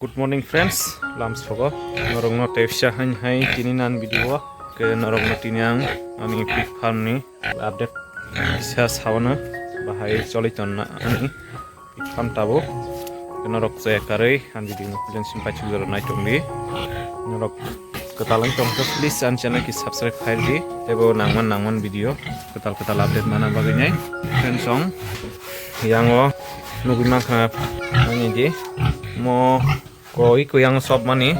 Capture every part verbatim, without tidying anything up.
Good morning friends, lam sogo norokno tepsa hain hai tini nan video o ke norokno tini ang ani pig farm ni update kisa sawana bahai choli tonna ani pig farm tabo ke norok chaya karwi ani video no kulen sim paichuk jora nai tongdi norok kwtal wng tongkha please ani channel ki subscribe khai di tebo nangman nangman video kwtal kwtal update mana bagwi nai friends song yango nugwi mankha ani di mo Koi kuyang sop mani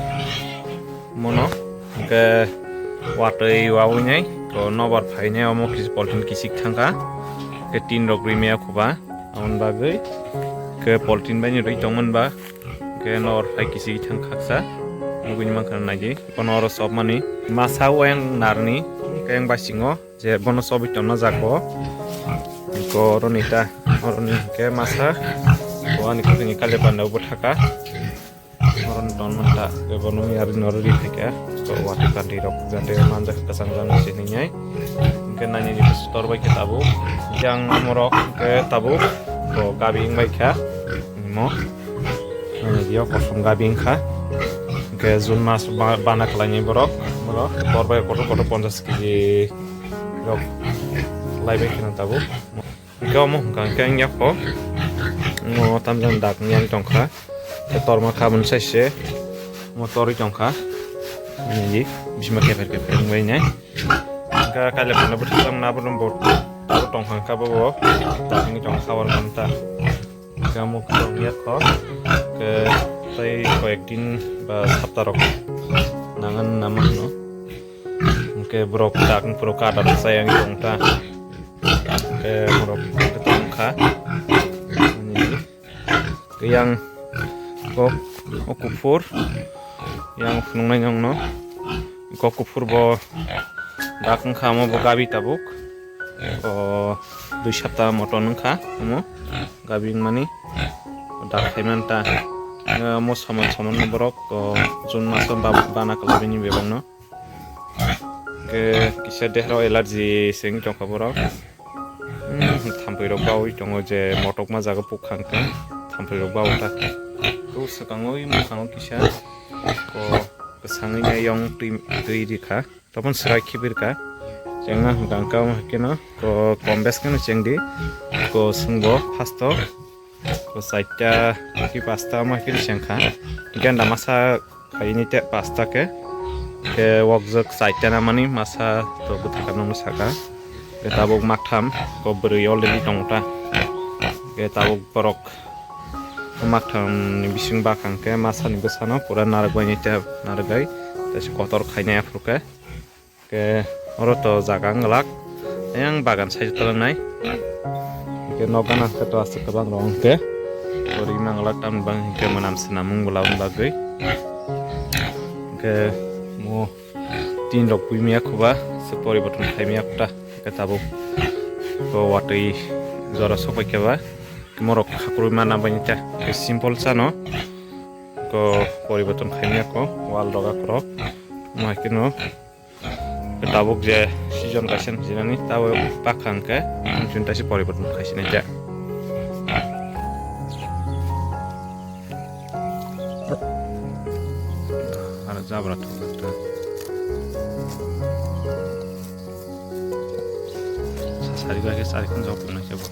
mono ke watwi wawi nai ko nobar phainai omo kisi poltin kisik thangkha ke tin rok rwi maya khuba aboni bagwi ke poltin bai ni rwi tongmani ba ke nobar phai kisik thangkha sa nugwi mankha naidi kono oro sop mani masa weng narni ke yang basingo je bono sop tongna jago ko oro ni ta oro ni ke masa ko ani kutini kale panda bo thaka Noron ton manta ke bono yari noro ri theke to wati kandi rok jate manjak kasang jang sini nyai. Ke nani ni store bai ke tabu jang morok ke tabu to gabi ing bai kha mo. Nani dio kosom gabi ing kha ke jun mas bana kalai ni borok borok tor bai kotor kotor ponchas kg rok lai bai khna tabu. Hingke omo hingka hingke wngya kho. Omo tamjani dak wngya tongkha. Tei torma kha boni side se. Omo torwi tongkha. Nini bisima kepher kepher wngbai nai. Hingke kaile phano bwthajak na bono bo abo tongkha hingke abo bo dak wngwi tongkha oro manta. Hingke omo wngya kho. Hingke tei koyek din ba sapta rok nangan nama hino. Hingke borok dak wngphuru kada rok chaya wngwi tongkha. Hingke borok tongkha. Yang kok o kuphur yang phunuknai nongno kok kuphur bo dak wngkha omo bo gabi tabuk o dui sapta moto wngkha omo gabi wngmani dak khaimani ta omo soman soman borok o June maso bana kwlai bini bebakno. Hingke kisa dehrao allergy se wngwi tongkha borok. Hmm, thampui rok bawi tongo je motokma jaga pukha hingke thampui rok bawi ta. Kebo swkango bwskango kisa ko kwsangwi nai yong twi twi rikha. Topon swrai khibirkha. Chengna hwnkha hwnkhe no ko kombes kheno chengdi. Ko swngbo first o. Ko chaita ki pasta ma ki sengkha. Genda masa khaini te pasta ke. Ke wokjak chaita na mani masa to bwthaka nung saka. Ke tabuk maktham ko bwrwi already tongta. Ke tabuk borok ko maktham ni bising bakhang ke masa ni bwsano pura narwk bai ni te narwk bai. Te se kotor khainai aphuru ke. Ke oro to jaga wng glak. Ayang bagan side o tolangnai. Ke nok gana khe to aswk kwbang rok hwnkhe. Ori mang glak tamni bang hwnkhe mwnam swnam wng bwla wng bagwi. Hwnkhe mo tin rok buimia khuba se poriborton khaimia khuta. Hwnkhe tabuk ko watwi jora sokbai khe ba. Morok khakrwi mana bai ta. Ke simple chano. Ko poriborton khaimia ko wall rok akhorok. Mo haikhe no. Tabuk je season kaisa hinwi sinani tabuk bakha hwnkhe chwng taisa poriborton khaisini ja. Aro jabra thok thok. Sari bai khe sari khon jok tongnai khe bo.